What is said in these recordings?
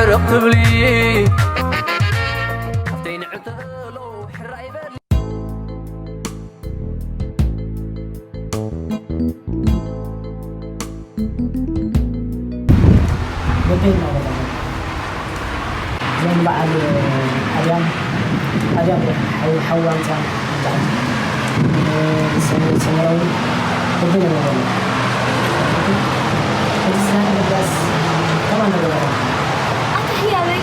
ትብሊ ካብተይ ንዕተሎ ሕራይ በሊ። በበይና ቦታ እዞም በዓል ኣድያም ኣድያም ሓው ሓው ኣምፃ ሰመራዊ በበይና ቦታ እቲ ስራሕ ምግዳስ ከማን ነገር ኣታ ህያበይ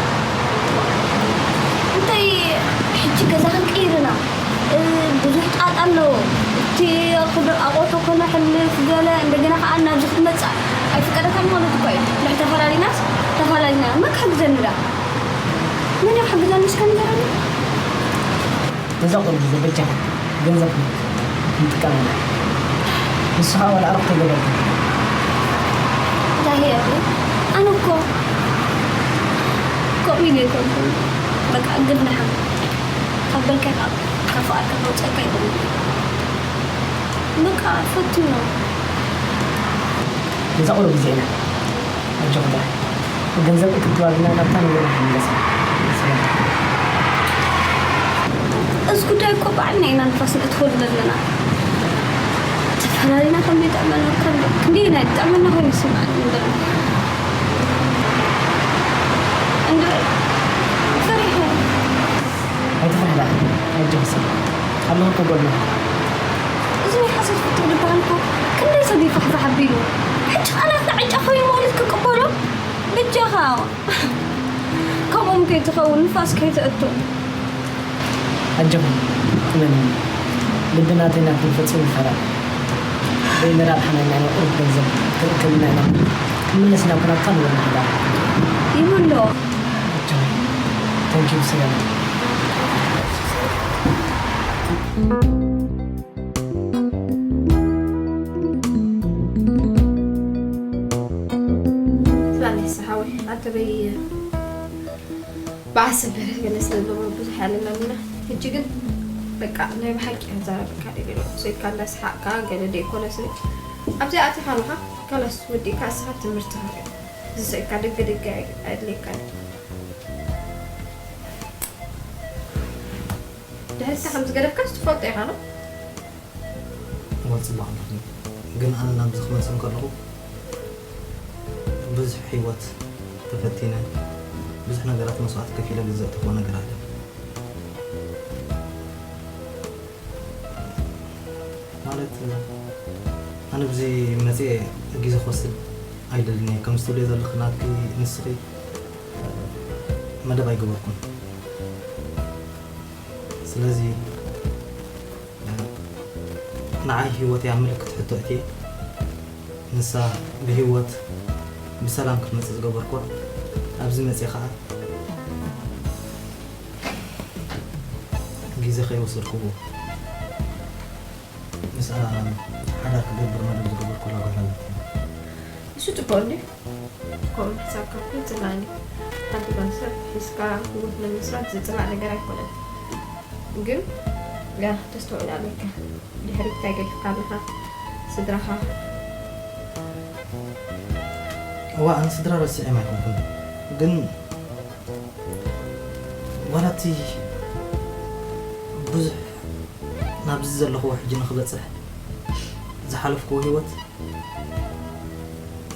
እንታይ ሕጂ ገዛ ክንቅይር ኢና። ብዙሕ ጣጣ ኣለዎ። እቲ ክብሪ ኣቆቶ ከነሕልፍ ገለ እንደገና ከዓ ናብዚ ክትመፅእ ኣይፍቀደካን ማለት እኮ እዩ። ልዕ ተፈላሊናስ ተፈላሊና መን ክሕግዘኒ ዳ? መን እዩ ክሕግዘኒ እስከ ንገረኒ። ነዛ ቆልዑ ዘበጃኻ ገንዘብ ንጥቀመላ። ንሱ ከዓ ዋላ ዕረፍቲ ገበርካ። እንታይ እየ ኣነ እኮ ከምኡ ኢለ ኣይኮንኩን። በቃ ግድንኻ ካብ በልካ ካብ ካብ ፍቓድካ ከውፀካ ይኮን በቃ ፈትኖ። ነዛ ቆልዑ ግዜ ኢና ኣጆኹ ጥራሕ ገንዘብ እክብትባልና ናብታ ነገር ንመለስ። እዚ ጉዳይ እኮ ባዕልና ኢና ንፋስ ነእትወሉ ዘለና። ተፈላለና ከም ዘይጠዕመና ከም ክንደይ ናይ ጠዕመና ኮይኑ ይስምዓኒ እምበር እንዶ ፈሪሐ ኣይትፍራሕ ደኣ ኣጆኺ ሰብ ኣለኹ ከጎድና። እዚ ናይ ሓሶት ፍጡር ዝበሃል እኮ ክንደይ ሰብ ይፋሕፋሕ ኣቢሉ ሕጂ ቃላትና ዕጫ ኮይኑ ማለት ክቅበሎ በጃኻ ከምኦም ከይትኸውን ንፋስ ከይትእቱ ኣጆኺ እመኒ ልቢ ናተይ ናትኩም ፈጺሙ ይፈላለ። ዘይንራብ ሓመና ኢና ቁሩብ ገንዘብ ክእክልና ኢና ክምለስ ናብ ኩናትካ ንብል ንሓዳር። ይብሎ ኣጆኺ ተንኪዩ ሰላም። ስማዕኒ ሓወይ ኣተበይ በዓል ሰበረ ገለ ስለ ዝነበሩ ብዙሕ ኣለና ሕጂ ግን በቃ ናይ ብሓቂ ክዛረበካ ደሊለ ሰይድካ እንዳስሓቅካ ገለ ደይኮነ ስኒ ኣብዚ ኣቲኻ ኣለኻ ካላስ ወዲእካ እስኻ ትምህርትኻ ዝሰይድካ ደገ ደገ ኣይድልየካን ድሕሪትካ ከም ዝገደፍካስ ትፈልጦ ኢኻ ዶ እዋ ፅቡቕ ኣለኹ ግን ኣነ ናብዚ ክመፅእ እንከለኹ ብዙሕ ህይወት ተፈቲነ ብዙሕ ነገራት መስዋእቲ ከፊለ ግዘእተኽዎ ነገር ኣለ ማለት ኣነ ብዚ መፅየ ግዜ ክወስድ ኣይደልን እየ ከምዚ ትብልዮ ዘለኺ ናትኪ ንስኺ መደብ ኣይገበርኩን ስለዚ ንዓይ ህይወተይ ኣብ ምልክት ሕቶ እትየ ንሳ ብህይወት ብሰላም ክትመፅእ ዝገበርኩዋ ኣብዚ መፅየ ከዓ ግዜ ከይወሰድኩዎ ምስኣ ሓዳር ክገብር መደብ ዝገበርኩላ ጓል ኣለትኒ። እሱ ጽቡቕ እንድዩ። ከምኡ ምሕሳብካ እኮ ጽላል እዩ። ሓንቲ ጓል ሰብ ሒዝካ ህይወት ንምስራት ዝጽላእ ነገር ኣይኮነን። ግን ገና ክተስተውዕል ኣለካ። ድሕሪት እንታይ ገዲፍካ ኣለኻ? ስድራኻ? እዋ ኣነ ስድራ ረሲዐም ኣይኮንኩን ግን ዋላ እቲ ብዙሕ ናብዚ ዘለኽዎ ሕጂ ንኽበፅሕ ዝሓለፍክዎ ህይወት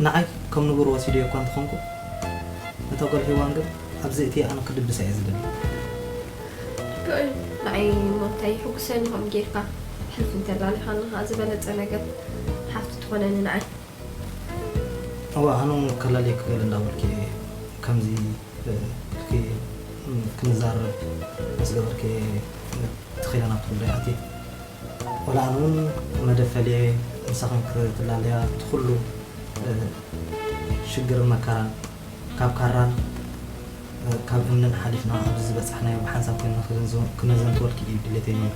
ንዓይ ከም ንቡር ወሲደዮ እኳ እንተኾንኩ እታ ጓል ሄዋን ግን ኣብዚ እትየ ኣነ ክድብሳ እየ ዝደሊ። ንዓይ እሞ እንታይ የሕጉሰኒ ከምኡ ጌርካ ሕልፊ እንተላሊኻኒ ከዓ ዝበለፀ ነገር ሓፍቲ ትኾነኒ ንዓይ። እዋ ኣነ እውን ከላልየኪ ገለ እንዳበልኪ እየ ከምዚ ኢልኪ ክንዛረብ ምስ ገበርኪ ተኺለ ናብቲ ጉዳይ ኣትየ። ቆልዓ እውን መደብ ፈልየ ምሳኽን ክትላለያ እቲ ኩሉ ሽግርን መከራን ካብ ካራን ካብ እምንን ሓሊፍና ኣብዚ ዝበፃሕናዮ ብሓንሳብ ኮይንና ክነዘንትወልኪ እዩ ድሌተይ ነይሩ።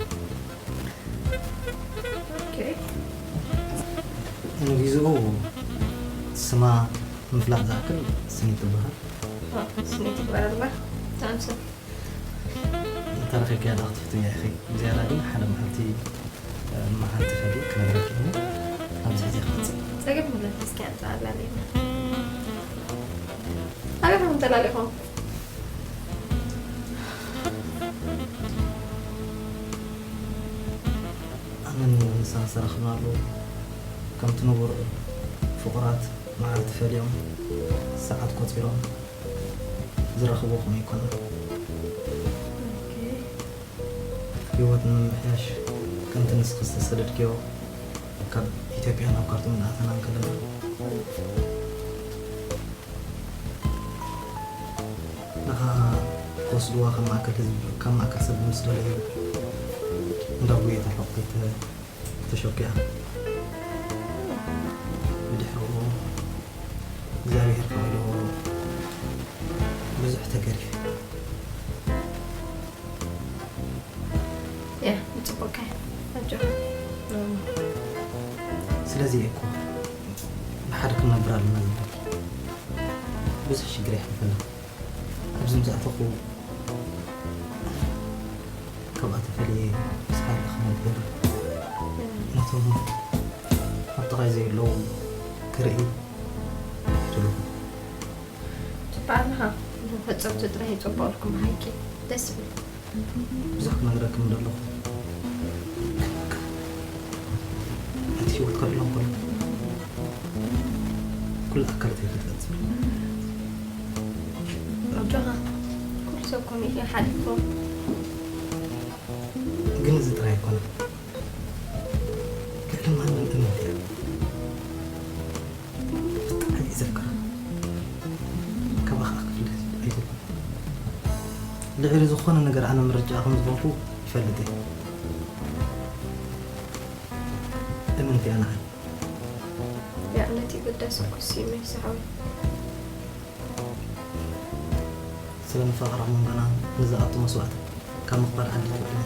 ንግዚኡ ስማ ምፍላጥ ዝኣክል ስኒ ትበሃል። ስኒ ትበሃል እምበር ትኣምሰል። እንተረኺብክያ ዳ ክትፍትውያ ኢኺ ብዝያዳ ግን ሓደ መዓልቲ እማ ሓንቲ ከዲ ክነግረኪ እሞ ኣብዚ ሕዚ ክመፅእ። ፀገም የብለን እስኪ ኣምፅኣላ ሌላ። ኣበይ ኢኹም ተላሊኹም? ኣነን ንሳን ዝተራኸብናሉ ከምቲ ንቡር ፍቑራት መዓልቲ ፈሊዮም ሰዓት ቆጺሮም ዝራኸቡ ከምኡ ኣይኮነን። ኦኬ። ህይወት ንምምሕያሽ ከምቲ ንስኺ ዝተሰደድክዮ ካብ ኢትዮጵያ ናብ ካርቱም እናኣተና እንከለና ንዓ ክወስድዋ ካብ ማእከል ህዝቢ፣ ካብ ማእከል ሰብ ምስ ደለዩ እንዳ ጉየት ኣሕዋተይ ተ-፣ ተሸኪዓ። ብድሕሪኡ እግዚኣብሔር ፈቒድዎ ብዙሕ ተገሪፈ። ያ፣ ይጽቡቕካ። ኣጆኻ። ኖርማል። ስለዚ እየ እኮ ብሓደ ክንነብር ኣለና ዝብለኪ። ብዙሕ ሽግር የሕልፈና። ኣብዚ ምስ ኣተኹ ካብኣ ተፈልየ ምስ ካልእ ክነብር፣ ነቶም ኣብ ጥቓይ ዘየለዉ ክርኢ ደለኹ። ጽቡቕ ኣለኻ። ፈጸምቲ ጥራይ ይጸብቐልኩም ብሓቂ። ደስ ይብል። ብዙሕ ክነግረክም ደለኹ። እቲ ህይወት ከድሎም ከሎ ኩሉ ኣካላተይ ክትበጽሕ። ኣጆኻ። ኩሉ ሰብ ከምኡ እዩ ሓሊፉ። ግን እዚ ጥራይ ኣይኮነን። ልዕሊ ማንም እምነት እያ። ብጣዕሚ እዩ ዘፍቅራ። ካባኻ ክፍለ ኣይደልን። ልዕሊ ዝኾነ ነገር ኣነ ምርጫ ከም ዝኾንኩ ይፈልጥ እየ። እምንቲ እያ ንዓይ። ያ፣ ነቲ ግዳስ እኮ ሲመይ ዝሓወይ። ስለ ምፍቕራኹም ገና ንዝኣቱ መስዋእቲ ካብ ምኽፋል ዓዲ ትውዕል።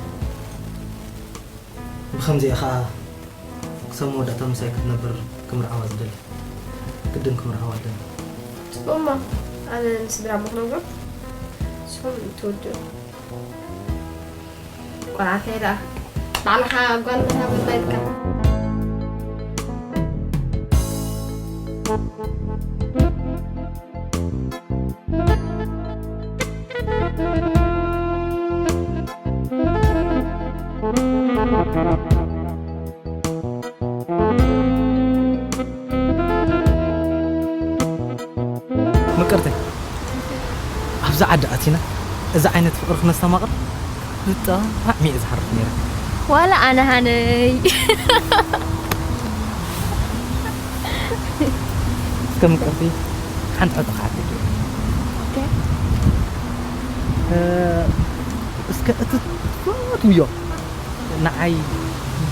ብኸምዚኣ ኸኣ ክሳብ መወዳእታ ምሳይ ክትነብር ክምርዓዋ ዝደሊ። ግድን ክምርዓዋ ኣለኒ። ጽቡቕ እሞ፣ ኣነ ንስድራ ኣቦ ክነግሮም፣ ንስኹም ትውድኡ። ቆልዓተይ ደኣ፣ ባዕልኻ ጓል መርሃበላ ኢልካ። ምቅርተይ፣ ኣብዚ ዓዲ ኣቲና እዚ ዓይነት ፍቅሪ ክነስተማቅር ብጣዕሚ እየ ዝሓርፍ ነይረ። ዋላ ኣነ ሃነይ። እስከ ምቅርቲ ሓንቲ ሕቶ ክሓተኪ። ኦኬ። እ፣ እስከ እቲ ትፈትውዮ ንዓይ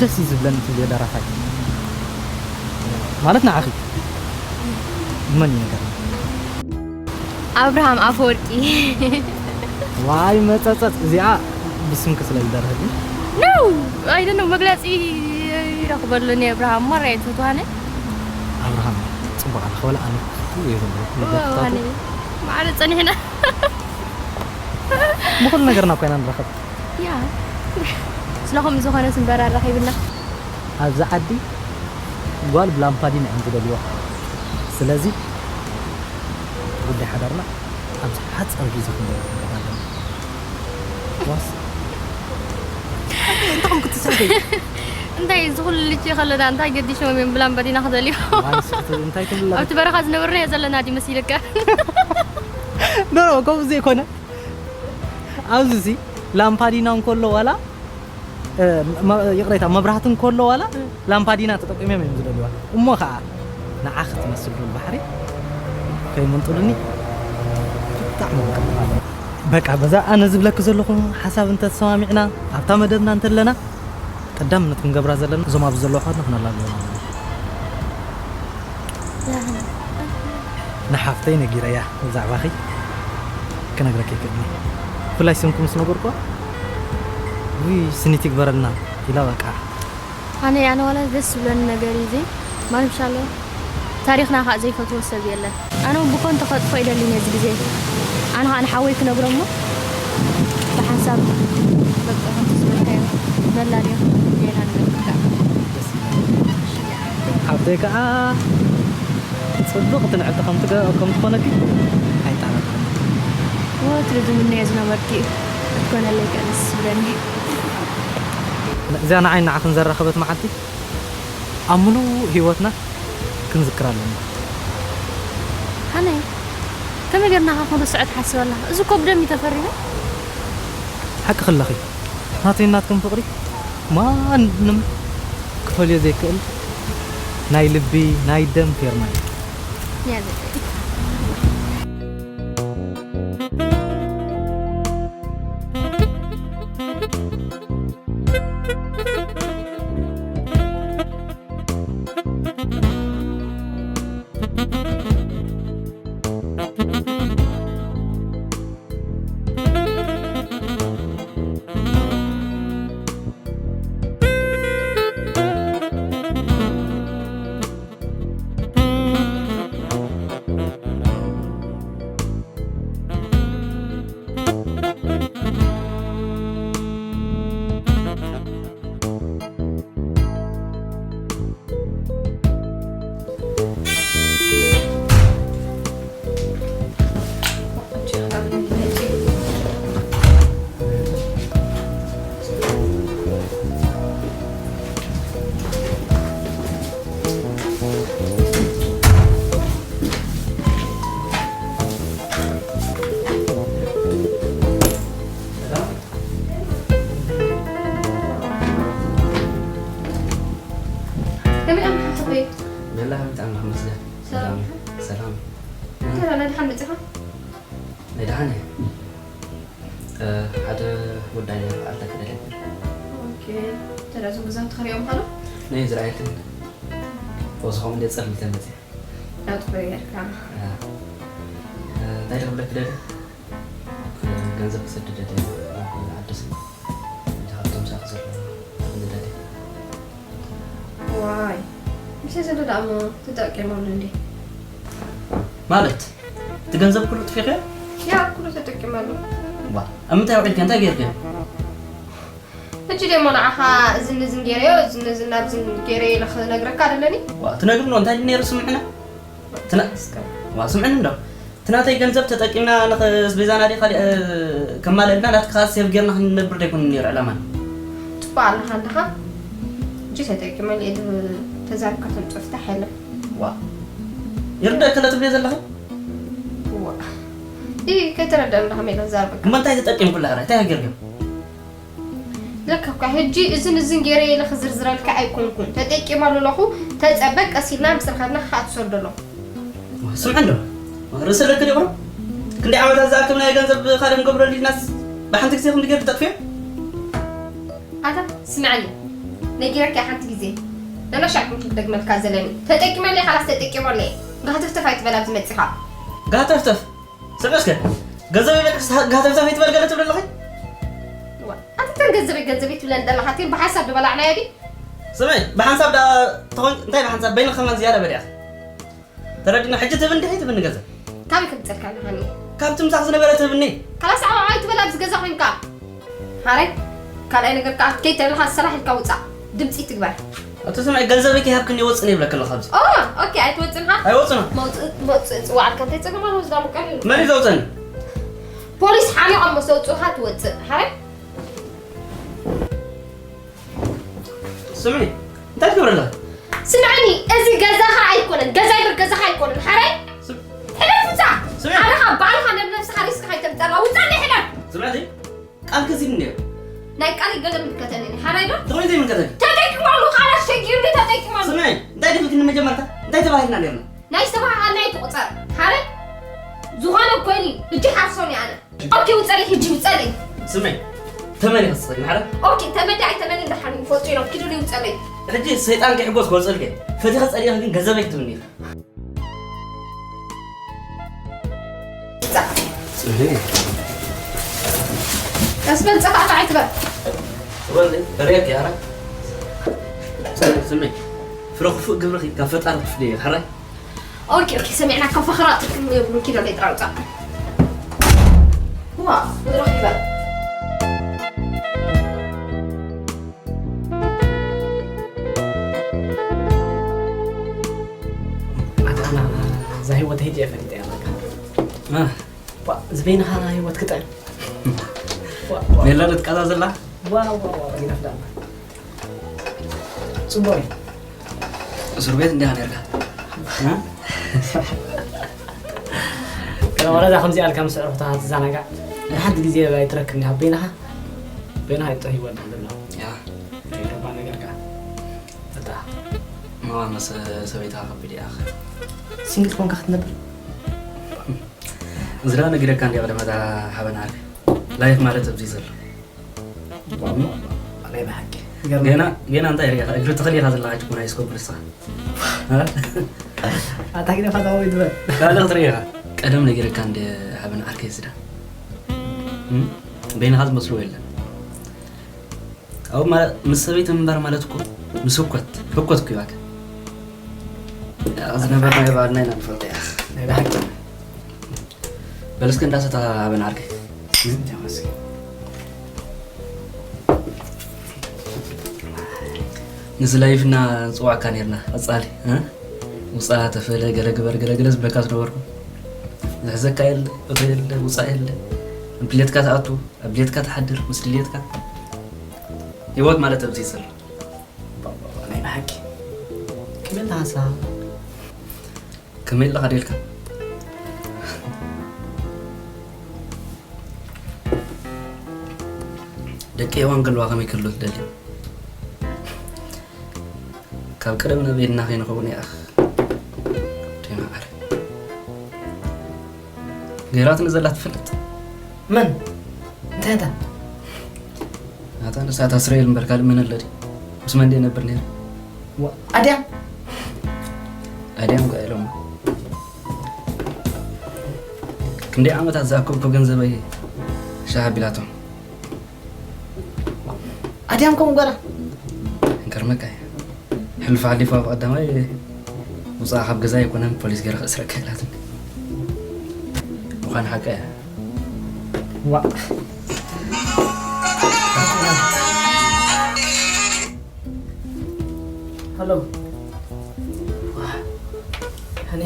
ደስ እዩ ዝብለኒ ትብልዮ ደራፋይ ማለት ንዓኺ መን እዩ ነገር? ኣብርሃም ኣፈወርቂ። ዋይ መጸጸጽ፣ እዚኣ ብስምኪ ስለ ዝደርህት። No! I don't know፣ መግለጺ ይረኽበሉ ናይ ኣብርሃም ማራ እየ ትፈትዋነ። ኣብርሃም ጽቡቕ ኣለኻ፣ ወላ ኣነ ክፍትው እየ ዘለኹ። መግለጽታቱ ዋኔ፣ ማዕረ ጸኒሕና። ብኹሉ ነገርና ኮይና ንራኸብ። ያ። ስለኹም ዝኾነ ስምበራ ረኺብና። ኣብዚ ዓዲ ጓል ብላምፓዲና እዮም ዝደልይዋ። ስለዚ ጉዳይ ሓዳርና ኣብዚ ሓጻር ግዜ ክንደልዮ ኣለና። ዋስ? እንታይ ክትስሕቂ? እንታይ እዚ ኩሉ ልጅ ከለና እንታይ ገዲሾም እዮም ብላምፓዲና ክደልዩ? ዋይ፣ ስክት፣ እንታይ ትብላ? ኣብቲ በረኻ ዝነበርና እየ ዘለና ድዩ መሲልካ? ኖ፣ ኖ፣ ከምኡ ዘይኮነ። ኣብዚ ሲ ላምፓዲና እንከሎ ዋላ፣ እ፣ መ-፣ ይቕሬታ፣ መብራህቲ እንከሎ ዋላ እ። ላምፓዲና ተጠቂሞም እዮም ዝደልዋ። እሞ ኸዓ ንዓኺ ትመስል ዶል ባሕሪ ከይመንጥሉኒ ብጣዕሚ ምቅርብ ኣሎ። በቃ፣ በዛ ኣነ ዝብለኪ ዘለኹ ሓሳብ እንተተሰማሚዕና፣ ኣብታ መደብና እንተለና፣ ቀዳምነት ክንገብራ ዘለና እዞም ኣብዚ ዘለዉ ኣሕዋትና ክነላልዮም ኣለና። ንሓፍተይ ነጊረያ ብዛዕባኺ ክነግረኪ ይክእልኒ። ብፍላይ ስምኪ ምስ ነገርኩዋ፣ ውይ ስኒት ይግበረልና ኢላ በቃ። ኣነ ኣነ ዋላ ደስ ዝብለኒ ነገር እዩ እዚ። ማንም ሻሎ ታሪኽና ከዓ ዘይፈትዎ ሰብ የለን። ኣነ እውን ብኮንቶ ከጥፎ ይደሊ ነዚ ግዜ። ኣነ ከዓ ንሓወይ ክነግሮ እሞ ብሓንሳብ በቃ ከምቲ ዝበልካዮ ነላልዮ ጌና ንገብር ከዓ። ሓፍተይ ከዓ ጽብቕቲ ንዕልቲ ከም ትገ-፣ ከም ትኾነኪ ኣይጠራጠርን። ወትሩ ዝምነዮ ዝነበርኩ እዩ። ክትኮነለይ ከኣ ደስ ዝብለኒ። እዚኣ ንዓይ ንዓኽን ዘራኸበት መዓልቲ ኣብ ምሉእ ህይወትና ክንዝክራ ኣለና። ሃነይ፣ ከመይ ጌርና ከ ክንርስዖ ትሓስብ ኣለኻ? እዚ እኮ ብደም እዩ ተፈሪሙ። ሓቂ ክለኺ፣ ናተይን ናትክን ፍቕሪ ማንም ክፈልዮ ዘይክእል ናይ ልቢ፣ ናይ ደም ፌርማ እዩ። ያዘ። ከመይ ኣምሓኽበይ? በላ፣ ከመይ ትኣምር? መስገን። ሰላም። ሰላም። ሰላም። እንታይ ደኣ፣ ናይ ደሓን መጺኻ? ናይ ደሓን እየ። እ፣ ሓደ ጉዳይ ነይሩ፣ ክኣልካ ክደሊ። ኦኬ። እንታይ ደኣ፣ እዞም ገዛውቲ ክሪኦም ከሎ? ናይ ዝረኣየክን። ፈውስኹም እንደ ጸርሚተ መጺአ። ለውጢ ጌርካ። እ፣ እ፣ እንታይ ደኣ ክብለኪ ደሊ? እ፣ ገንዘብ ክሰድደለይ ናብ ዓዲ ሰብ። ካብቶም ሳኽ ዘሎ ንደሊ። ዋይ፣ ምሳይ ዘሎ ደኣ እሞ ተጠቂመሉ እንዴ? ማለት፣ እቲ ገንዘብ ኩሉ ጥፊእካዮ? ያ፣ ኩሉ ተጠቂመሉ። ዋ፣ ኣብ ምንታይ ኣውዒልካዮ? እንታይ ጌርካዮ? ሕጂ ደሞ ንዓኻ እዝን እዝን ገይረዮ፣ እዝን እዝን ናብዝን ገይረዮ ኢለ ክነግረካ ደለኒ? ዋ፣ ትነግርኒ እንታይ ድዩ ነይሩ ስምዕና? ትነ-፣ እስከ። ዋ፣ ስምዕኒ እንዶ። እቲ ናተይ ገንዘብ ተጠቂምና ንኸስቤዛና ድዩ ካሊእ፣ እ፣ ከማልእልና ናትካ ሴቭ ጌርና ክንነብር ዶ ኣይኮነን ነይሩ ዕላማና? ጽቡቕ ኣለኻ ኣለኻ። ሕጂ ተጠቂመሉ ኢሉ ተዛሪብካ ተምጽኦ ፍታሕ የለን። ዋ። ይርደእኪ ዶ ትብልዮ ዘለኺ? ዋ። ኢ፣ ከይተረድኣኒ ዶ ከመይ ኢለ ክዛረበካ? እሞ እንታይ ተጠቂምኩላ ሕራይ? እንታይ ጌርክዮ? ለካ እኳ ሕጂ እዝን እዝን ገይረ ኢለ ክዝርዝረልካ ኣይኮንኩን። ተጠቂመሉ ኣለኹ፣ ተጸበ፣ ቀስ ኢልና ምስ ረኸብና ክኣ ትሰዶ ኣለኹ። ስምዒ እንዶ፣ ርእሲ ኣለኪ ዲኹም? ክንደይ ዓመታት ዝኣክል ናይ ገንዘብ ካልእ ንገብረሉ ኢልናስ ብሓንቲ ግዜ ክንዲ ገይርኪ ተጥፍዮ? ኣታ ስምዐኒ፣ ነጊረካ ሓንቲ ግዜ፣ ነናሻዕ ኩንኩ ክደግመልካ ዘለኒ። ተጠቂመለይ፣ ካላስ ተጠቂመለይ። ጋህተፍተፍ ኣይትበል ኣብዚ መጺኻ። ጋህተፍተፍ? ስምዒ እስከ፣ ገንዘበይ በሊዕክስ ጋህተፍተፍ ኣይትበል ገለ ትብሊ ኣለኺ? ዋ፣ ኣቲ እተን ገንዘበይ ገንዘበይ ትብለን ዘለኻ፣ እተን ብሓንሳብ ዝበላዕናዮ ድዩ? ስምዒ፣ ብሓንሳብ ደኣ ተኾን-፣ እንታይ ብሓንሳብ? በይንኺ ከማን ዝያዳ በሊዕኺ። ተረዲእና፣ ሕጂ ትህብኒ ዲኺ ትህብኒ ገንዘብ? ካበይ ከምጸልካ ኣለኻኒ? ካብቲ ምሳኺ ዝነበረ ትህብኒ። ካላስ ዓው ዓው ኣይትበል ኣብዚ ገዛ ኮይንካ። ሓራይ፣ ካልኣይ ነገር ከኣ ከይተለኻ ስራሕ ኢልካ ውጻእ። ድምጺ ትግበር። ኣቶ ስምዒ፣ ገንዘበይ ከይሃብክኒ ወጽእ ይብለኪ ኣለኹ ኣብዚ። ኦ፣ ኦኬ፣ ኣይትወጽእን ኢኻ? ኣይወጽእን። መውጽእ፣ መውጽእ ጽዋዕልካ እንታይ ጸገም ኣለዎ? ዝዳ ሙቀር እዩ። መን እዩ ዘውጽእኒ? ፖሊስ ሓሚቖም ምስ ዘውጽኡኻ ትወጽእ። ሓራይ? ስምዒ፣ እንታይ ትገብሪ ኣለኺ? ስምዐኒ፣ እዚ ገዛኻ ኣይኮነን። ገዛይ እምበር ገዛኻ ኣይኮነን። ሓራይ? ስም-፣ ሕለፍ ውጻእ። ስምዒ። ኣነኻ ባዕልኻ ነብነብስኻ ሪስክ ከይተምጸላ። ውጻእ፣ ናይ ሕለፍ። ስምዒ፣ ቃል ከዚኒ ነይሩ። ናይ ቃል ገለ ምልከተኒ፣ ሓራይ ዶ? ትኾይ ዘይምልከተኒ። ተጠቂማሉ፣ ቃላት ሸጊሩኒ፣ ተጠቂማሉ። ስምዒ፣ እንታይ ደልክኒ መጀመርታ? እንታይ ተባሂልና ነይርና? ናይ ዝተባሃሃልና ኣይትቑጸር። ሓራይ? ዝኾነ ኮይኑ፣ ሕጂ ሓርሶም እየ ኣነ። ኦኬ፣ ውጸለይ፣ ሕጂ ውጸለይ። ስምዒ፣ ተመን ኢኺ ትስኽኒ፣ ሓራይ? ኦኬ፣ ተመን ዶ ኣይተመንን ደሓን ይፈልጡ እዮም። ኪዱለይ፣ ውጸለይ። ሕጂ ሰይጣን ክሕጎስ ክወጽልኪ። ፈቲኸ ጸሊእኺ ግን ገንዘበይ ክትብኒ ኢኺ። ቀስ በል፣ ጸፋዕፋዕ ኣይትበል። በል፣ በርየት እያ፣ ኧረ። ስሚ፣ ስሚ። ፍረ ክፉእ ግብርኺ ካብ ፈጣሪ ትፍለዮ፣ ሕራይ? ኦኬ፣ ኦኬ፣ ሰሚዕናካ። ፈኽራ ጥቅም የብሉን። ኪዶ ላይ ጥራይ ውጻእ። ዋ፣ ምድሪ ይበል። ኣታ፣ ኣና እዛ ህይወት ሄድ እየ ፈሊጠ እያ፣ በቃ። እ። ዋ፣ እዚ በይንኻ ህይወት ክጥዕም። ዋ፣ ዋ፣ ሜላ ዶ ትቃዛ ዘላ? ዋ፣ ዋ፣ ዋ፣ ይነፍዳ። ጽቡቕ እዩ። እስር ቤት እንዲኻ ነርካ? እ? ወረዳ ከምዚ ኣልካ ምስ ኣዕሩኽትኻ ትዘናጋዕ። ንሓንቲ ግዜ ኣይትረክብ እንዲኻ በይንኻ? በይንኻ ይጥዑ ህይወት ዘሎ። ያ። ከይረባ ነገርካ። እታ። ማዋ፣ ምስ ሰበይትኻ ከቢድ እያ። ሲንግል ኮንካ ክትነብር? እዚ ደኣ ነጊረካ እንዲየ ቅድም፣ እታ ሓበን ዓርከይ። ላይፍ ማለት ኣብዚ ዘሎ። ናይ ብሓቂ። ገና፣ ገና እንታይ ርኢኻ? እግሪ ተኸሊኻ ዘለኻ ጭቁና ይስኮ ብልስኻ። እ? ኣታ ግደ ፈታዊ ትበል። ካልእ ክትርኢ ኢኻ። ቀደም ነጊረካ እንደ ሓበን ዓርከይ ዝዳ። እም? በይንኻ ዝመስሎ የለን። ኣብኡ ማለት ምስ ሰበይቲ ምንባር ማለት እኮ ምስ ህኮት፣ ህኮት እኮ ይባክ። ዝነበርናዮ ባዕልና ኢና ንፈልጦ፣ ያኽ። ናይ ብሓቂ። በል እስኪ እንዳሰታ ኣበን ዓርከይ። ምስ ላይፍና ንጽዋዕካ ኔርና፣ ቀጻሊ፣ እ? ውጻእ፣ ተፈለ፣ ገለ ግበር፣ ገለ ገለ ዝብለካ ዝነበርኩ። ዝሕዘካ የለ፣ እቶ የለ፣ ውጻእ የለ። ኣብ ድሌትካ ትኣቱ፣ ኣብ ድሌትካ ትሓድር፣ ምስ ድሌትካ። ህይወት ማለት ኣብዚ ይጽር። ናይ ብሓቂ። ክብል ተሓሳ። ከመይ ኣለኻ ደልካ? ደቂ ሄዋን ከልዋ ከመይ ክህሉ ትደሊ? ካብ ቀደም ናብ ቤትና ከይንኸውን ይኣኽ። ደይ መዓረ። ገይራትኒ ዘላ ትፈልጥ? መን? እንታይ እታ? ናታ ንሳ እታ እስራኤል እምበር ካልእ መን ኣለዲ? ምስ መን ድየ ነብር ነይረ? ዋ፣ ኣድያም? ኣድያም ጓ ኢሎም። ክንደይ ዓመታት ዝኣከብኩ ገንዘበይ ሻህ ኣቢላቶም። ኣድያም ከምኡ ጓላ? እንከርመካ እየ። ሕሉፍ ሓሊፉ ኣብ ቀዳማይ ውፃእ ካብ ገዛ ኣይኮነን ፖሊስ ገይረ ክእስረካ ኢላትኒ። ምዃን ሓቂ እያ። ዋ። ሃሎ። ዋ። ሃኒ።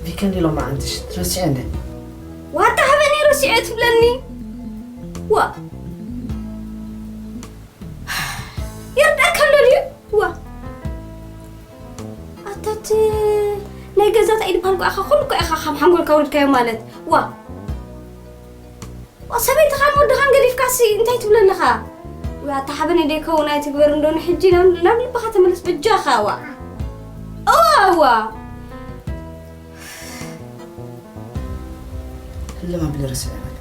ቪከንድ ኢሎም መዓንትሽ ትረስዐ እንደ። ዋታ ሃበኒ ረሲዐ ትብለኒ። ዋ። ይርዳእካ ኣሎ ድዩ? ዋ። ኣታት ናይ ገዛ እንታይ ድበሃል ጓ ኢኻ ኩሉ እኮ ኢኻ ከም ሓንጎልካ ወሪድካዮ ማለት። ዋ። ዋ፣ ሰበይትኻን ወድኻን ገዲፍካሲ እንታይ ትብለለኻ? ወይ ኣታ ሓበነይ ደይከውን ኣይትግበር እንዶ ንሕጂ ናብ፣ ናብ ልብኻ ተመለስ በጃኻ። ዋ። እዋ፣ እዋ። ህልም ኣቢለ ረሲዐ በቃ።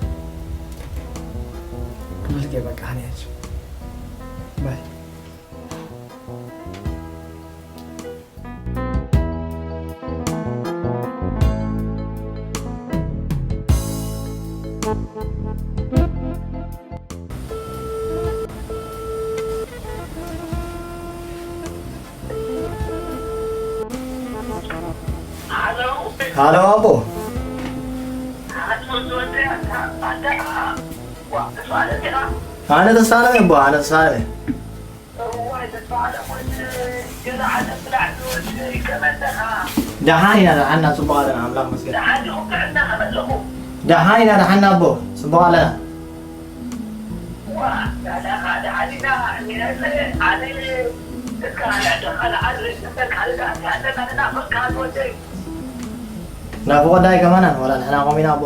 ክብልክ እየ በቃ ሃኒ ኣጆ። ባይ። ሃሎ ኣቦ። ኣነ ተስፋለም ኣቦ፣ ኣነ ተስፋለም። ደሓን ኢና፣ ደሓን ኢና፣ ጽቡቕ ኣለና፣ ኣምላኽ ይመስገን። ደሓን ኢና፣ ደሓን ኣቦ፣ ጽቡቕ ኣለና። ናፍቖ ዳይ ከማና፣ ወላ ንሕና ከምኡ ኢና ኣቦ።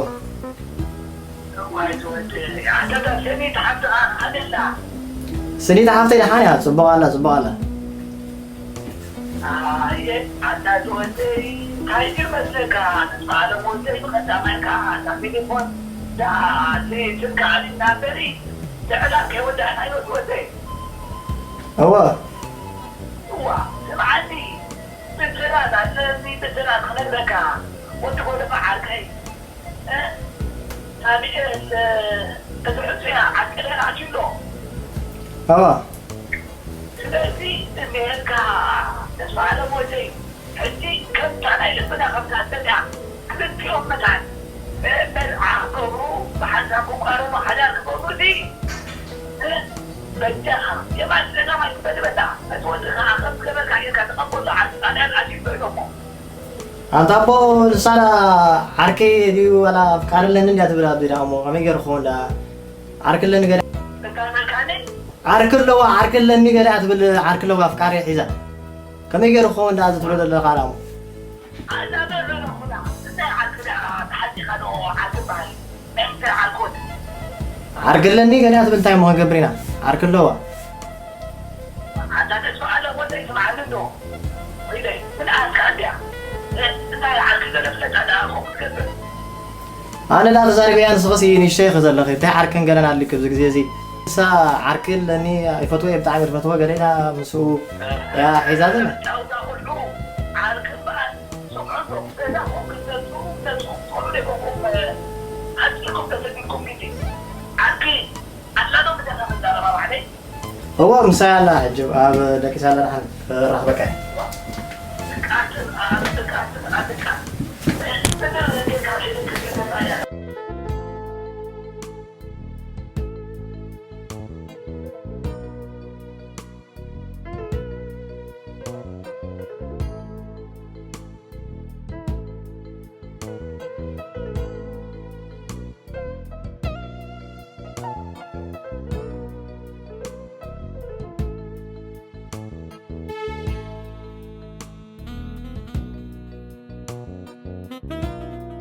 እዋይ ትወደይ፣ ኣታ እታ ሰነይቲ ሓፍትኻ ከመይ ኣላ? ሰነይቲ ሓፍተይ ደሓን እያ፣ ጽቡቕ ኣላ፣ ጽቡቕ ኣላ። ኣየ፣ ኣታ ትወደይ፣ እንታይ ድዩ መስለካ? ምስ በዓሎም ወደይ ብቐዳማይ ከኣ እታ ፊሊሞን፣ እዛ፣ እቲ ስልካ ኣሊና እምበሪ፣ ልዕላ ከይወዳእናዮ ትወደይ። እወ። እዋ፣ ስምዓኒ፣ ብስራት ኣለኒ፣ ብስራት ክነግረካ፣ ወዲ ጎደፋ ዓርከይ። እ? ሳሚኤል፣ እ፣ እቲ ሕጹያ ዓስቀልያን ኣትዩ ኣሎ። ኣዋ። ስለዚ፣ እኒሄልካ፣ ተስፋ ኣለሞተይ፣ ሕጂ ከምታ ናይ ልብና ከምታ ኣጸልያ፣ ክልቲኦም መታን፣ እ፣ መርዓ ክገብሩ፣ ብሓንሳብ ክቋረኑ፣ ሓዳር ክገብሩ፣ እዚ፣ እ፣ በጃኻ፣ የማን ጸጋም ኣይትበል በላ። እቲ ወዲ ከኣ ከም ዝገበርካ ጌርካ ተቐበሎ፣ ዓዲ ጣልያን ኣትዩ ኣሎ ኢሎሞ። ኣንታ ኣቦ ንሳ ዓርከይ ድዩ ዋላ ኣፍቃሪ ኣለኒ እንድያ ትብል ኣብዚ ደኣ እሞ ከመይ ገይሩ ክኸውን ደኣ ዓርኪ ኣለኒ ገለ እንታይ በልካኒ? ዓርኪ ኣለዋ ዓርኪ ኣለኒ ገለ እያ ትብል ዓርኪ ኣለዋ ኣፍቃሪ ሒዛ ከመይ ገይሩ ክኸውን ደኣ እዚ ትብሎ ዘለኻ ደኣ እሞ ኣዛ በሎ ኣለኹ ደኣ እንታይ ዓርኪ ደኣ ተሓዚኻ ዶ ዓርኪ በሃል ናይ እንታይ ዓርኮት ዓርኪ ኣለኒ ገለ እያ ትብል እንታይ እሞ ክንገብር ኢና ዓርኪ ኣለዋ ኣታ ተስፋ ኣለ ወደይ ስምዓኒ እንዶ ወይለይ ምን ኣልካ እንድያ እንታይ ዓርኪ ዘለፍለጣ ደኣ ከምኡ ትገብር ኣነ ደኣ ተዛሪበያ ንስኽሲ ንእሽተይ ኢኺ ዘለኺ እንታይ ዓርክን ገለን ኣልኪ ኣብዚ ግዜ እዚ ንሳ ዓርኪ ኣለኒ ይፈትዎ እየ ብጣዕሚ ዝፈትዎ ገለ ኢላ ምስኡ እያ ሒዛ ዘላ ጫውታ ኩሉ ዓርኪ እምበኣር ስምዑ እንዶ ገዛኹም ክትመፁ ክትመፁ ትኽእሉ ዶ ይኮንኩም ዓፂኹም ተሰዲድኩም ግዜ ዓርኪ ኣላ ዶ ብዛዕባ መዛረባ ባዕለይ እወ ምሳይ ኣላ ሕጂ ኣብ ደቂሳ ኣላ ደሓን ክራኽበካ እየ